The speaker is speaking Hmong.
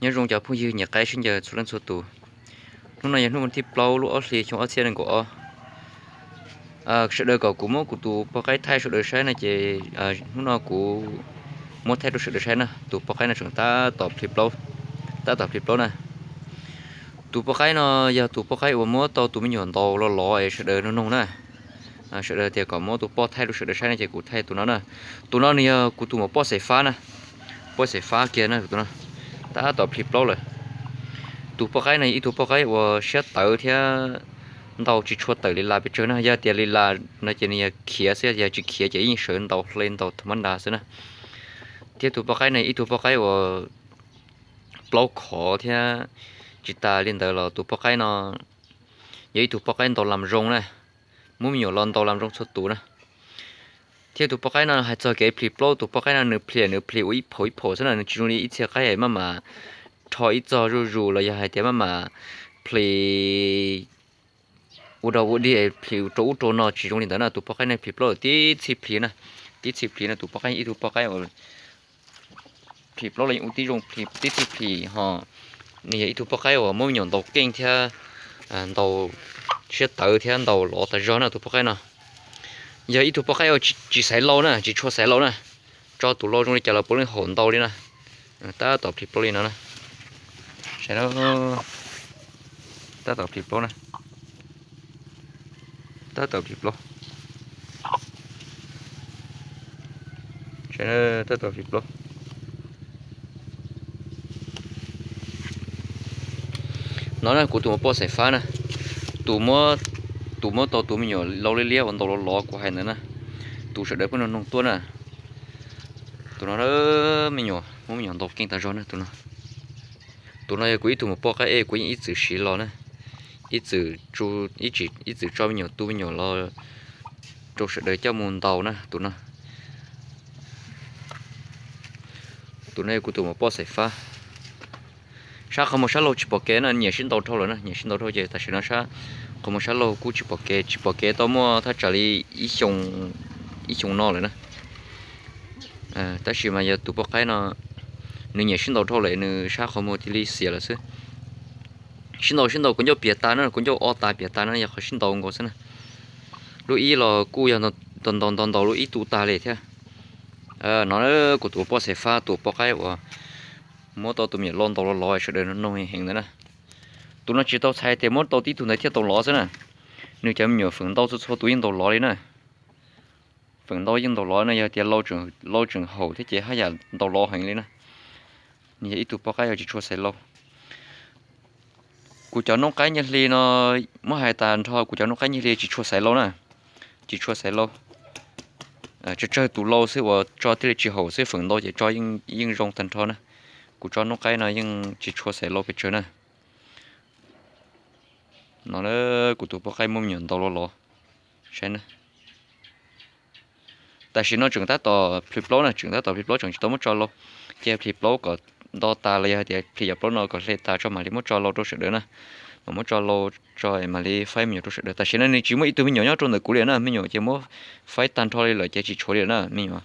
Nyob zoo cov phooj ywg nyiam qaib sib ncaws txhua leej txhua tus. Hnub no yog hnub vas thib plaub lub ob hlis xyoo ob txhiab nees nkaum ob. Sawv daws kom kuv muab kuv tus poj qaib thaij sawv daws saib no ces hnub no kuv muab thaij rau sawv daws saib na. Tus poj qaib no tseem tab tom plhis plaub, tab tom plhis plaub na. Tus poj qaib no yog tus poj qaib uas muab tau tus me nyuam ntaus los lov es sawv daws nug nug na. Sawv daws tias kom muab tus poj thaij rau sawv daws saib no ces kuv thaij tus no na. Tus no nws yog kuv tus muam poj xaim fab na, poj xaim fab kiag na tus no. Tab tom plhis plaub lawm. Tus poj qaib no yog ib tug poj qaib uas siab tawv thiab ntaus tsis tshua tawm li las pes tsawg na. Yog tias li las no ces nws yog khiav xwb, yog tsis khiav ces yeej sawv ntaus hle ntaus tha mab nras xwb na. Thiab tus poj qaib no ib tug poj qaib uas plaub khov thiab. Tsis tas li ntawd los tus poj qaib no yog ib tug poj qaib ntaus lam zoo na, muab me nyuam los ntaus lam zoo txhua tus na. Thiab tus poj qaib no hais txog kev plhis plaub, tus poj qaib no nws plhis nws plhis ua ib phaum ib phaum xwb na, nws tsis zoo li ib txhia qaib maj mam rho ib txog zuj zus los yog hais tias maj mam plhis ua dog ua dig plhis rau ub rau no, tsis zoo li ntawd na. Tus poj qaib no plhis plaub lawm tib txhij plhis na, tib txhij plhis no. Tus poj qaib ib tug poj qaib uas plhis plaub los yeej ua tib zoo plhis tib txhij plhis ho. Nws yog ib tug poj qaib uas muab me nyuam ntaus keej thiab ntaus siab tawv thiab ntaus lov tas zog na tus poj qaib no. Yog ib tug poj qaib uas tsis xaiv lau na, tsis tshua xaiv lau na. Tso tus lau zoo li cas los puav leej haum ntau li na. Tab tom plhis plaub li no na. Saib na, tab tom plhis plaub na. Tab tom plhis plaub. Tab tom plhis plaub. No na kuv tus muam poj xaim fab na, tus muab, tus muab tau tus me nyuam lau liab liab uas ntaus los lov kuv hais ntawd na. Tus sawv daws pheej nug nug tuaj na. Tus no me nyuam muab me nyuam ntaus keej tas zog na tus no. Tus no yog kuv ib tug muam poj qaib ej, kuv yeej ib txwm siv los na, ib txwm, ib txwm tso me nyuam tu me nyuam los rau sawv daws coj mus ntaus na tus no. Tus no yog kuv tus muam poj xaim fab. Sab qhov muag sab laug tsis pom kev na, nyiam sib ntaus dhau lawm na, nyiam sib ntaus dhau ces tam sim no sab qhov muag sab laug kuj tsis pom kev, tsis pom kev tau muaj thaj tsam li ib xyoo no lawm na. Tab sis mas yog tus poj qaib no nws nyiam sib ntaus dhau lawm, nws sab qhov muag cia li xiam lawm xwb. Sib ntaus sib ntaus kuv ncauj piam tas na, kuv ncauj o tas piam tas na, yog qhov sib ntaus nkaus xwb na. Lub ib los kuj yog ntaus ntaus ntaus lub ib tu tag li thiab. No kuv tus poj xaim fab, tus poj qaib uas muab tau tus me nyuam lau ntaus los lov sawv daws nug heev ntawd na. Tus no tsis tau txhais tias muab tau tib tug ntawd thiaj tau lov xwb na. Nws cov me nyuam feem ntau txhua txhua tus yeej ntaus lov li na. Feem ntau yeej ntaus lov na, yog tias lau tseem haum thiab ces haj yam ntaus lov heev li na. Nws yog ib tug poj qaib uas tsis tshua xaiv lau. Kuv cov noob qaib nyiaj hli no muab hais tas nrho, kuv cov noob qaib nyiaj hli tsis tshua xaiv lau na, tsis tshua xaiv lau. Tsawg tsawg tus lau xwb uas tso thiaj li tsis haum xwb, feem ntau ces tso yeej zoo tag nrho na. Kuv tsob noob qaib no yeej tsis tshua xaiv lau pes tsawg na. No kuv tus poj qaib muab me nyuam ntaus los lov, saib na. Tam sim no tseem tab tom plhis plaub na, tseem tab tom plhis plaub, tseem tsis tau muab tso lau. Cia plhis plaub kom nto tas los yog hais tias plhis cov plaub no kom hle tas tso mam li muab tso lau rau sawv daws na. Mam muab tso lau tso mam li faib me nyuam rau sawv daws. Tam sim no nws tsis muaj ib tug me nyuam nyob rau ntawm kuv li na, me nyuam ces muab faib tag nrho li lawm ces tsis tshuav li lawm na, me nyuam.